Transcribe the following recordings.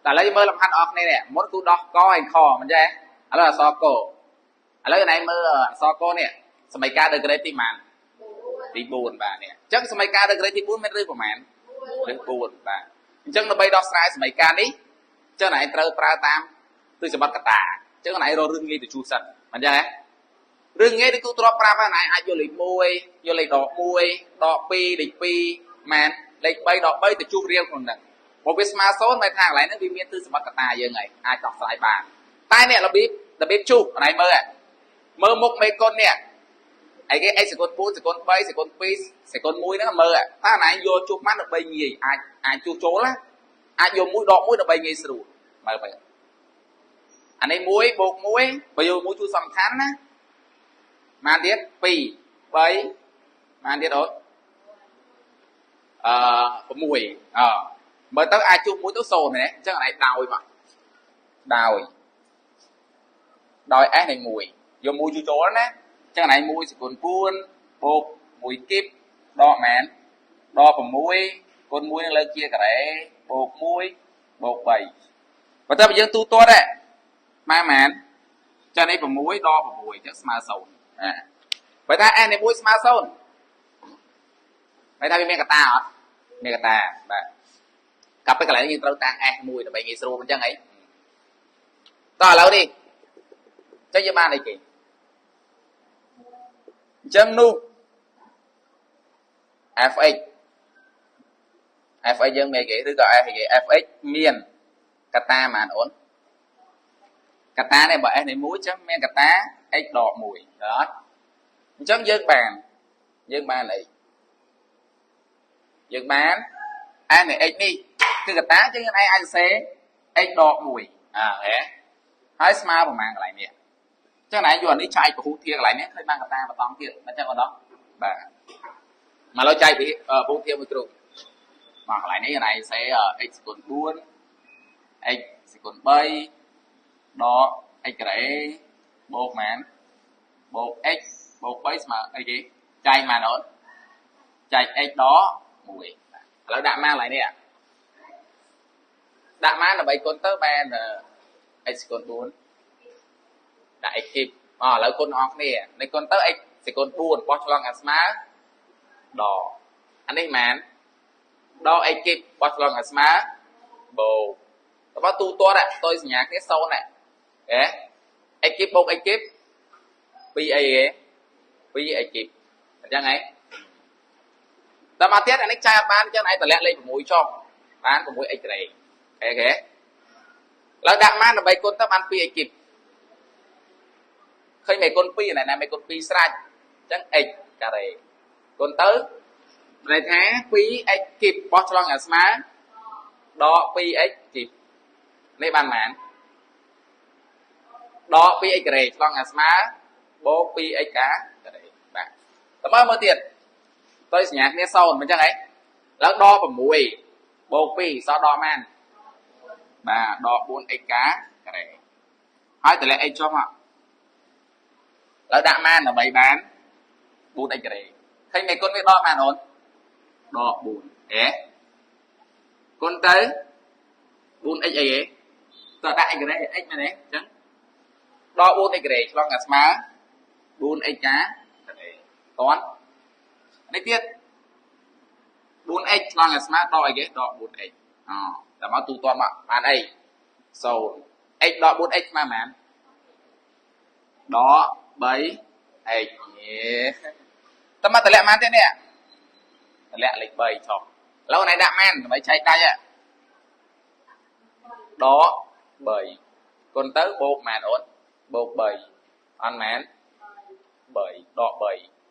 តែឥឡូវយើងមើលលំហាត់អស់គ្នានេះមុនគូដោះកហើយខមិនចេះឥឡូវអក្សរកឥឡូវណៃមើលអក្សរកនេះសមីការ degree ទីប៉ុន្មានទី4បាទនេះអញ្ចឹងសមីការ degree ទី4មានឬប្រមាណឬ4បាទអញ្ចឹងដើម្បីដោះស្រាយសមីការនេះអញ្ចឹងណៃត្រូវប្រើតាមទិសសម្បត្តិកតាអញ្ចឹងណៃរករឿងងាយទៅជួសិនមិនចឹងហ៎រឿងងាយដូចគូទ្របប្រាប់ហើយណៃអាចយកលេខ1យកលេខដក1ដក2លេខ2ម៉ែនលេខ3ដក3ទៅជួសរៀលក្នុងហ្នឹងបើវាស្មើ0មែនថាកន្លែងហ្នឹងវាមានទិសសម្បត្តិកតាយើងហើយអាចដោះស្រាយបានតែនេះរបៀបរបៀបជួសណៃមើលមើលមុខមេគុណនេះអីគេ x សេគុណ4សេគុណ3សេគុណ2សេគុណ1ហ្នឹងមើលតើណៃយកជួសម៉ាត់ដើម្បីងាយអាចអាចជួសចូលណាអាចយក1ដក1ដើម្បីងាយស្រួលមើលទៅអានេះ1បូក1បើយក1ជួសសំខាន់ណាម៉ានទៀត2 3ម៉ានទៀតអូនអឺ6អឺមើលទៅអាចជួស1ទៅ0មែនទេអញ្ចឹងអានេះដោយមកដោយដោយ s នៃ1យក1ជួសចូលណាអញ្ចឹងអានេះ1សេគុណ4បូក1គីបដកមែនដក6គុណ1នឹងលើជាការ៉េបូក1បូក3បើតើបើយើងទូទាត់ដែរម៉ែមែនចានេះ6ដក6ចឹងស្មើ0អាបើថា s នៃ1ស្មើ0បើថាវាមានកតាអត់មានកតាបាទកាប់ទៅកន្លែងយើងត្រូវតាំង s មួយដើម្បីងាយស្រួលអញ្ចឹងអីតោះឥឡូវនេះចឹងយើងបានអីគេអញ្ចឹងនោះ fx fx យើងមានគេឬក៏ f គេ fx មានកតាប៉ុន្មានអូនកតានេះបើ s នៃ1អញ្ចឹងមានកតា x ដក1ដល់អត់អញ្ចឹងយើងបានយើងបានអីយើងបាន s នៃ x នេះគឺកតាយើងឯងអាចសរសេរ x ដក1អើហេហើយស្មើប្រមាណកន្លែងនេះអញ្ចឹងឯងយកអានេះចែកពហុធាកន្លែងនេះឃើញបានកតាបន្តទៀតមិនចឹងអូនបាទមកលើចែកពហុធាមួយគ្រូមកកន្លែងនេះកន្លែងសេ x ស្គុណ4 x ស្គុណ3ដក x ការ៉េបូកម៉ានបូក x បូក3ស្មើអីគេចែកម៉ានអូនចែក x ដក1ឥឡូវដាក់ម៉ានកន្លែងនេះដាក់ម៉ានដើម្បីគុណទៅបាន x ស្គុណ4ដាក់ x គីបអឥឡូវគុណអស់គ្នានេះគុណទៅ x សេគុណ4បោះឆ្លងអាស្មើដកអានេះម៉ានដក x គីបបោះឆ្លងអាស្មើបូកតើទូទាត់ផ្ទុយសញ្ញាគ្នា0ណាហេ x គីបបូក x គីប2អីគេ2 x គីបអញ្ចឹងហ៎តើមកទៀតអានេះចែកអត់បានអញ្ចឹងឯងតម្លាក់លេខ6ចុះបាន 6x ការ៉េអូខេឡើយដាក់ម៉ានដើម្បីគុណទៅបាន 2x គីបឃើញមេគុណ2ណែណាមេគុណ2ស្រេចអញ្ចឹង x ការ៉េគុណទៅន័យថា 2x គីបបោះឆ្លងឲ្យស្មើដក 2x គីបនេះបានប៉ុន្មានដក 2x ការ៉េឆ្លងឲ្យស្មើបូក 2x ការ៉េបាទតើមើលមើលទៀតទៅសញ្ញាគ្នា0មិនអញ្ចឹងហ៎ឡើងដក6បូក2សល់ដកម៉ានបាទដក 4x ការ៉េហើយតម្លាក់ x ចុះមកឡើយដាក់ម៉ានដើម្បីបាន 4x ការ៉េឃើញមេគុណវាដកម៉ានអូនដក4អេគុណទៅ 4x អីហ៎តើដាក់ x ការ៉េ x មែនទេអញ្ចឹងដក 4x ការ៉េឆ្លងកាស្មើ 4x ការ៉េតន់នេះទៀត 4x ឆ្លងឲ្យស្មើដកអីគេដក 4x អូតែមកទូទាត់មកបានអី0 x ដក 4x ស្មើប៉ុន្មានដក 3x តើមកតម្លាក់ប៉ុន្មានទៀតនេះតម្លាក់លេខ3ចុះឥឡូវណៃដាក់ម៉ានដើម្បីចែកដាច់ដក3គុណទៅបូកម៉ានអូនបូក3អត់ម៉ាន3ដក3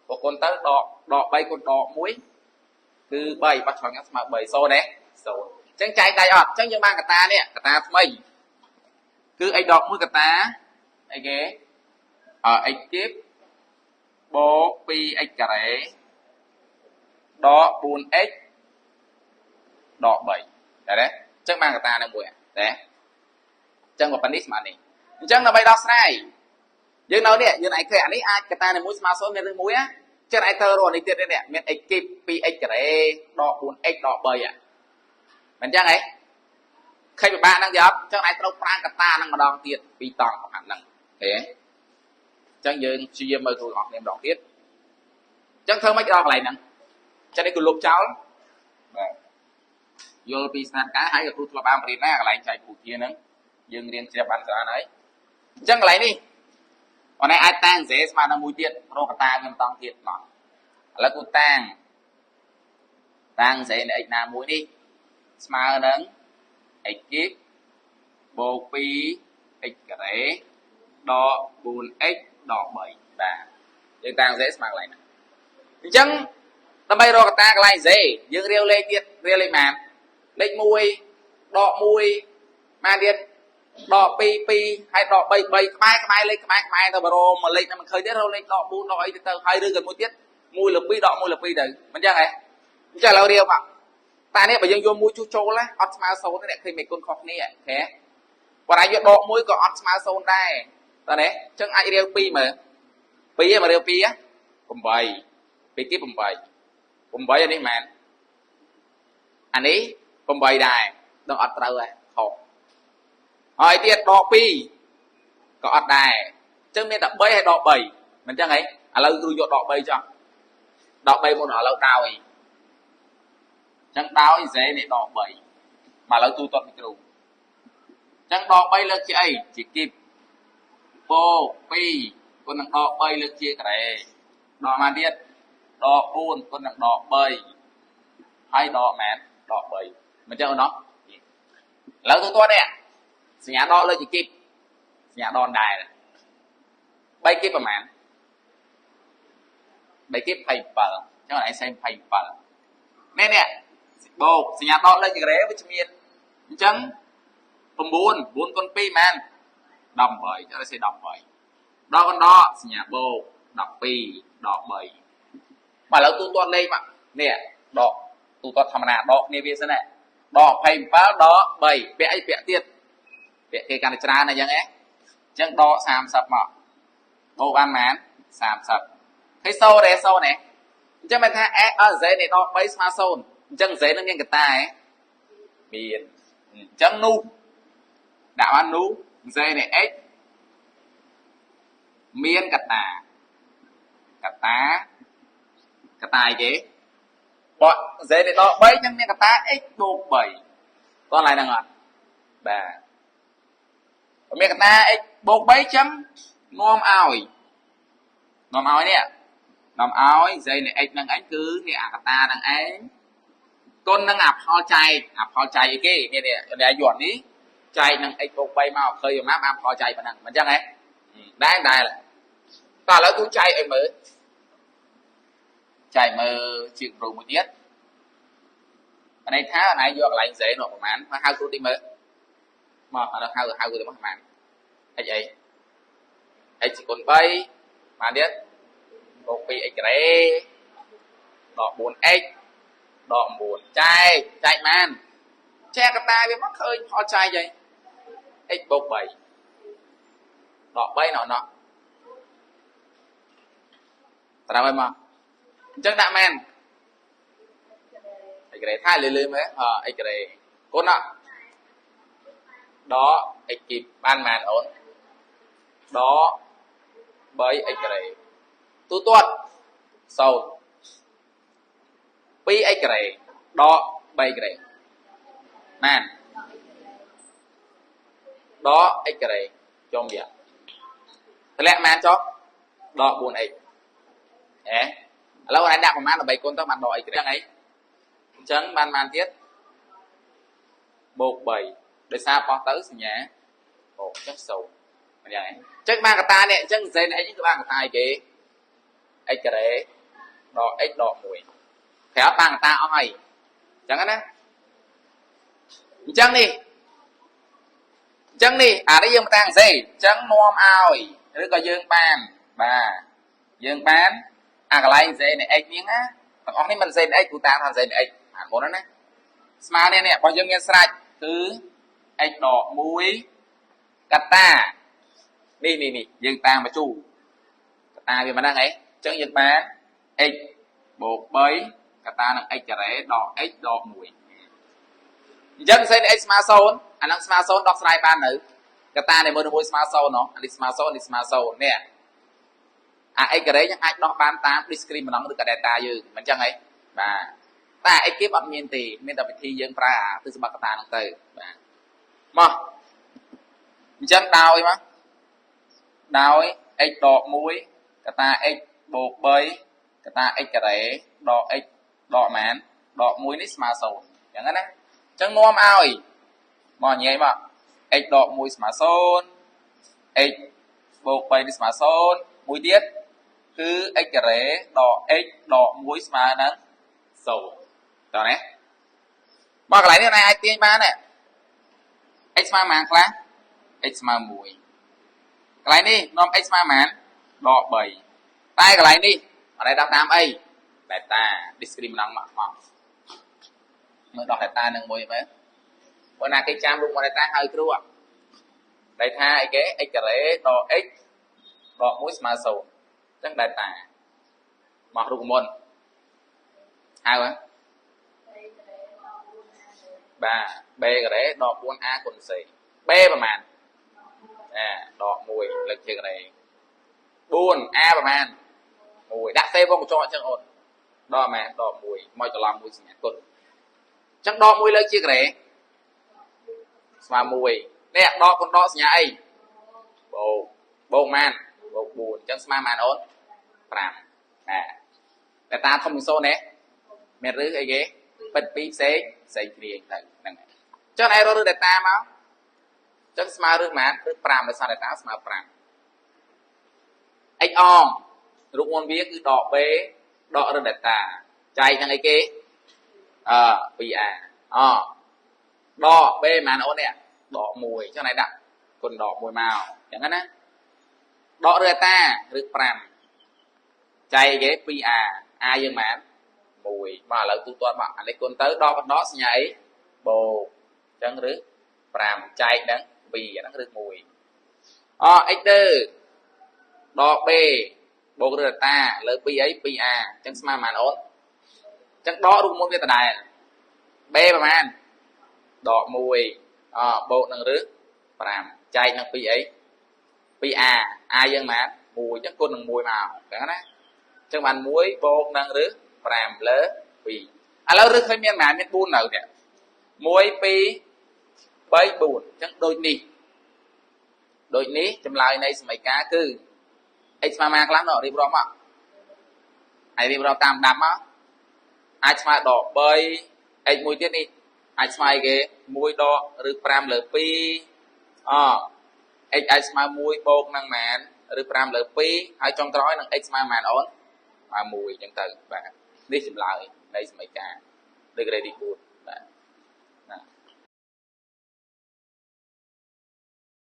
បើគុណទៅដកដក3គុណដក1គឺ3បោះឆ្លងស្មើ3 0ទេ0អញ្ចឹងចែកដៃអត់អញ្ចឹងយើងបានកតានេះកតាថ្មីគឺ x ដក1កតាអីគេអ x គីបបូក 2x ការ៉េដក 4x ដក3តែទេអញ្ចឹងបានកតានឹងមួយទេអញ្ចឹងប៉ុណ្នេះស្មើនេះអញ្ចឹងដើម្បីដោះស្រាយយើងនៅនេះយើងអាចឃើញអានេះអាចកតានៃមួយស្មើ0មានឬមួយណាចឹងអាចត្រូវរកនេះទៀតនេះមាន x គីប 2x ការ៉េដក 4x ដក3អាមិនចឹងហ៎ ឃើញពិបាកហ្នឹងទេអត់អញ្ចឹងឯងត្រូវប្រើកតាហ្នឹងម្ដងទៀតពីរតង់ប្រហែលហ្នឹងទេអញ្ចឹងយើងព្យាយាមមើលគ្រូអស់គ្នាម្ដងទៀតអញ្ចឹងធ្វើម៉េចដល់កន្លែងហ្នឹងអញ្ចឹងនេះគឺលុបចោលបាទយល់ពីស្ថានភាពហើយក៏គ្រូធ្លាប់បានបរៀនដែរកន្លែងចែកពូធាហ្នឹងយើងរៀនជ្រាបបានច្រើនហើយអញ្ចឹងកន្លែងនេះអូនឯងអាចតាំងសេស្មើនឹងមួយទៀតរកកតាវាម្ដងទៀតមកឥឡូវគ្រូតាំងតាំងសេនៃ x ណាមួយនេះស្មើនឹង x គីបបូក 2x ការ៉េដក 4x ដក3បាទយើងតាំងសេស្មើកន្លែងហ្នឹងអញ្ចឹងដើម្បីរកកតាកន្លែងសេយើងរាវលេខទៀតរាវលេខប៉ុន្មានលេខ1ដក1មកទៀតដក2 2ហើយដក3 3ក្បែរក្បែរលេខក្បែរក្បែរទៅបរមមកលេខហ្នឹងមិនឃើញទេរកលេខដក4ដកអីទៅទៅហើយឬក៏មួយទៀត1លើ2ដក1លើ2ទៅមិនចឹងហ៎អញ្ចឹងឥឡូវរាវមកតែនេះបើយើងយកមួយជួសចូលណាអត់ស្មើ0ទេអ្នកឃើញមេគុណខុសគ្នាអូខេបើឯងយកដក1ក៏អត់ស្មើ0ដែរតើនេះអញ្ចឹងអាចរាវ2មើល2មករាវ2 8ពីគេ8 8អានេះមែនអានេះ8ដែរដឹងអត់ត្រូវហ៎ខុសហើយទៀតដក2ក៏អត់ដែរអញ្ចឹងមានតែ3ហើយដក3មិនអញ្ចឹងហីឥឡូវគ្រូយកដក3ចុះដក3មុនឥឡូវដោយអញ្ចឹងដោយសេនេះដក3មកឥឡូវទូទាត់មីគ្រូអញ្ចឹងដក3លើកជាអីជាគីបបូក2គុណនឹងដក3លើកជាការ៉េដកមកទៀតដក4គុណនឹងដក3ហើយដកមែនដក3មិនចឹងអូនណោះឥឡូវទូទាត់នេះសញ្ញាដកលើជាគីបសញ្ញាដកដែរ3គីបប្រហែល3គីប27អញ្ចឹងឯងសេ27នេះនេះបូកសញ្ញាដកលើជាការ៉េវាជាមានអញ្ចឹង9 9គុណ2មែន18ចឹងសេ18ដកកណ្ដកសញ្ញាបូក12ដក3បាទឥឡូវទូទាត់លេខមកនេះដកទូទាត់ធម្មតាដកគ្នាវាសិនណាដក27ដក3ពាក់អីពាក់ទៀតពាក់គេកាន់តែច្រើនអញ្ចឹងហ៎អញ្ចឹងដក30មកបូកបានប៉ុន្មាន30ឃើញសូទេសូនេះអញ្ចឹងមិនថា S អ Z នៃដក3ស្មើ0អញ្ចឹង Z នឹងមានកតាហ៎មានអញ្ចឹងនោះដាក់បាននោះ Z នៃ x មានកតាកតាកតាអីគេបក Z នៃដក3អញ្ចឹងមានកតា x បូក3តោះឡើយហ្នឹងអត់បាទមានកតា x បូក3អញ្ចឹងនាំឲ្យនាំឲ្យនេះនាំឲ្យ Z នៃ x ហ្នឹងឯងគឺនេះអាកតាហ្នឹងឯងគុណនឹងអាផលចែកអាផលចែកអីគេនេះនេះនេះយន្តនេះចែកនឹង x បូក3មកឃើញប៉ុណ្ណាបានផលចែកប៉ុណ្ណឹងមិនអញ្ចឹងហ៎ដែរដែរតោះឥឡូវគូចែកឲ្យមើលចែកមើលជាគម្រោងមួយទៀតន័យថាអនឯងយកកន្លែងសេនោះប្រហែលមកហៅគ្រូតិចមើលមកឥឡូវហៅហៅគ្រូតិចមកប្រហែល x អី x គុណ3បានទៀតបូក 2x ការ៉េដក 4x ដក9ចែកចែកបានចែកកតាវាមកឃើញផលចែកហើយ x បូក3ដក3ណោះណោះត្រូវហើយមកអញ្ចឹងដាក់មែន x ការ៉េថាលឺលឺមើលអ x ការ៉េគុណដក x គីបបានមែនអូនដក 3x ការ៉េទូទាត់0 2x ការ៉េដក3ការ៉េមែនដក x ការ៉េចុងវាតម្លាក់មែនចុះដក 4x អេឥឡូវឯងដាក់ប្រមាណដើម្បីគុណទៅបានដក x ការ៉េអីអញ្ចឹងបានបានទៀតបូក3ដោយសារបោះទៅសញ្ញាបូកចុះ0មិនយ៉ាងឯងអញ្ចឹងបានកតានេះអញ្ចឹង z នេះគឺបានកតាអីគេ x ការ៉េដក x ដក1ប្រាប់បានកតាអស់ហើយអញ្ចឹងណាអញ្ចឹងនេះអញ្ចឹងនេះអានេះយើងមកតាំងសេអញ្ចឹងនាំឲ្យឬក៏យើងបានបាទយើងបានអាកន្លែង z នៃ x នេះណាទាំងអស់នេះមិន z នៃ x គូតាថា z នៃ x អាមុនណាស្មើនេះនេះរបស់យើងមានស្រេចគឺ x ដក1កតានេះនេះនេះយើងតាមមកជូកតាវាមិនហ្នឹងអីអញ្ចឹងយើងបាន x បូក3កតានឹង x ការ៉េដក x ដក1អញ្ចឹង z នៃ x ស្មើ0 អាហ្នឹងស្មើ0ដោះស្រាយបាននៅកតានៃមួយមួយស្មើ0ណោះអានេះស្មើ0នេះស្មើ0នេះអា x ការ៉េយើងអាចដោះបានតាម discriminant ឬក៏ delta យើងមិនចឹងហីបាទតែ x គៀបអត់មានទេមានតែវិធីយើងប្រើអាទិសបកតាហ្នឹងទៅបាទមកអញ្ចឹងដោយមកដោយ x ដក1កតា x បូក3កតា x ការ៉េដក x ដកម៉ានដក1នេះស្មើ0អញ្ចឹងណាអញ្ចឹងនាំឲ្យមកញ៉ៃមក x ដក1ស្មើ0 x បូក3នេះស្មើ0មួយទៀតគឺ x ការ៉េដក x ដក1ស្មើនឹង0តោះណាមកកន្លែងនេះណែអាចទាញបានទេ x ស្មើប៉ុន្មានខ្លះ x ស្មើ1កន្លែងនេះនាំ x ស្មើប៉ុន្មានដក3តែកន្លែងនេះអត់ได้ដោះតាមអី delta discriminant មកមកមើលដោះ delta នឹងមួយមើលបើណាគេចាំរូបមក delta ហើយគ្រូដែលថាអីគេ x ការ៉េដក x ដក1ស្មើ0អញ្ចឹង delta មករូបមន្តហៅហ៎បាទ b ការ៉េដក 4a គុណ c b ប្រហែលអាដក1លើកជាការ៉េ4 a ប្រហែល1ដាក់ c វងកញ្ចក់អញ្ចឹងអូនដកមែនដក1មកច្រឡំមួយសញ្ញាគុណអញ្ចឹងដក1លើកជាការ៉េស្មើ1នេះដកគុណដកសញ្ញាអីបូកបូកម៉ានបូក4អញ្ចឹងស្មើម៉ានអូន5បាទតែតាធំជាង0ណាមានឬអីគេពិតពីរផ្សេងផ្សេងគ្នាទៅហ្នឹងហើយអញ្ចឹងឯងរកឬ delta មកអញ្ចឹងស្មើឬម៉ានឬ5ដោយសារ delta ស្មើ5 x អងរូបមន្តវាគឺដក b ដកឬ delta ចែកនឹងអីគេអឺ 2a អដក b ម៉ានអូននេះដក1អញ្ចឹងឯងដាក់គុណដក1មកអញ្ចឹងណាដកឬ delta ឬ5ចែកគេ 2a a យើងម៉ាន1បាទឥឡូវទូទាត់មកអានេះគុណទៅដកកដកសញ្ញាអីបូកអញ្ចឹងឬ5ចែកនឹង2អាហ្នឹងឬ1អ x ទៅដក b បូកឬ delta លើ2អី 2a អញ្ចឹងស្មើប៉ុន្មានអូនអញ្ចឹងដករូបមន្តវាដដែល b ប្រហែលដក1អបូកនឹងឬ5ចែកនឹង2អី 2a a យើងប៉ុន្មាន1អញ្ចឹងគុណនឹង1មកអញ្ចឹងណាអញ្ចឹងបាន1បូកនឹងឬ5លើ2ឥឡូវឬឃើញមានប៉ុន្មានមាន4នៅនេះ1 2 3 4អញ្ចឹងដូចនេះដូចនេះចម្លើយនៃសមីការគឺ x ស្មើមកខ្លះនោះរៀបរាប់មកហើយរៀបរាប់តាមដាំមកអាចស្មើដក3 x មួយទៀតនេះអាចស្មើអីគេ1ដកឬ5លើ2អ x អាចស្មើ1បូកនឹងម៉ានឬ5លើ2ហើយចុងក្រោយនឹង x ស្មើម៉ានអូនស្មើ1អញ្ចឹងទៅបាទនេះចម្លើយនៃសមីការដឺក្រេទី4